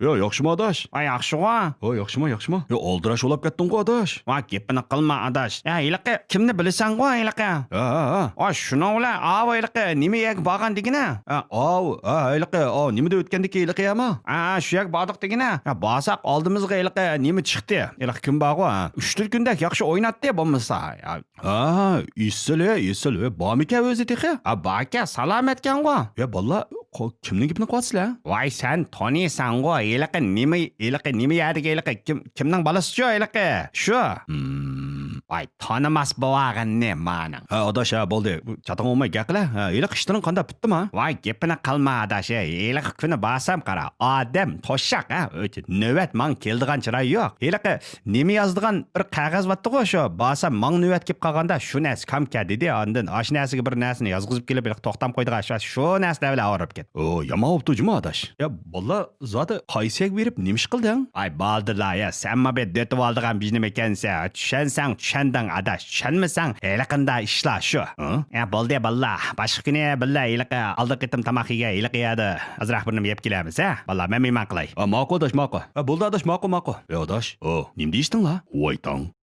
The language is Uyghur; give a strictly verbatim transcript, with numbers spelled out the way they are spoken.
يا، ياخشىمۇ ئاداش؟ ۋاي، ياخشىغۇ. ھو، ياخشىمۇ، ياخشىمۇ؟ يا، ئالدىراش بولاپ كەتتىڭغۇ ئاداش؟ ۋاي، گېپىنى قىلما ئاداش. يا، ھېلىقى كىمنى بىلىسەنغۇ ھېلىقى؟ ھە، ھە، ھە. ۋاي، شۇنىڭ بىلەن ئاۋۇ ھېلىقى نېمە يەرگە بارغان دېگىنە؟ ھە، ئاۋۇ، ھە، ھېلىقى، ئاۋۇ نېمىدە ئۆتكەندىكى ھېلىقى يەرما؟ ھە، ھە، شۇ يەرگە باردۇق دېگىنە. ھە، بارساق ئالدىمىزغا ھېلىقى نېمە چىقتى؟ ھېلىقى كىم بارغۇ، ھە؟ ئۈچ تۆت كۈندەك ياخشى ئويناتتى بولمىسا. يا، ھا، ئېسىل، ھە، ئېسىل، ھە، بارمىكەن ئۆزى تېخى؟ ھە، باركەن، سالامەتكەنغۇ. يا، بالىلار، قو-، كىمنىڭ گېپىنى قىلىۋاتىسىلەر؟ ۋاي، سەن تونۇيسەنغۇ، ھېلىقى نېمە، ھېلىقى نېمە يەردىكى ھېلىقى كىم، كىمنىڭ بالىسىچۇ ھېلىقى؟ شۇ. ھىم. ۋاي، تونۇماس بوۋاغىننى مانا. ھە، ئاداش، ھە، بولدى. بۇ چاتىقىڭ بولماي گەپ قىلە. ھە، ھېلىقى ئىشلىرىڭ قانداق، پۈتتىمۇ؟ ۋاي، گېپىنى قىلما، ئاداش، ھە. ھېلىقى كۈنى بارسام قارا، ئادەم توشاق، ھە. نۆۋەت ماڭا كېلىدىغان چىراي يوق. ھېلىقى نېمە يازىدىغان بىر قەغەز بارتتىغۇ شۇ، بارسام ماڭا نۆۋەت كېلىپ قالغاندا شۇ نەرسە كامكەن دېدى، ئاندىن ئاشۇ نەرسىگە بىر نەرسىنى يازغۇزۇپ كېلىپ، ھېلىقى توختام قويىدىغان شۇ، شۇ نەرسىلەر بىلەن ئاۋارە بولۇپ كەتتى. ئو، يامان بوپتۇ جۇمۇ ئاداش. يا، بالىلار زادى قايسى يەرگە بېرىپ نېمە ئىش قىلدىڭ؟ ئاي، بالدۇرلا، يا، سەنمۇ بىر دۆتىۋالىدىغان بىر نېمە ئىكەنسەن. چۈشەنسەڭ چۈشەندىڭ ئاداش، چۈشەنمىسەڭ ھېلىقىنداق ئىشلار شۇ. ھە؟ يا، بولدى بالىلار، باشقا كۈنى بىللە ھېلىقى ئالدىنقى قېتىم تاماق يېگەن ھېلىقى يەردە ئازراق بىر نېمە يەپ كېلەرمىز، ھە؟ بالىلار، مەن مېھمان قىلاي. ھە، ماقۇل ئاداش، ماقۇل. ھە، بولدى ئاداش، ماقۇل، ماقۇل. ھە، ئاداش. ئو، نېمە دېيىشتىڭلار؟ ۋاي تاڭ.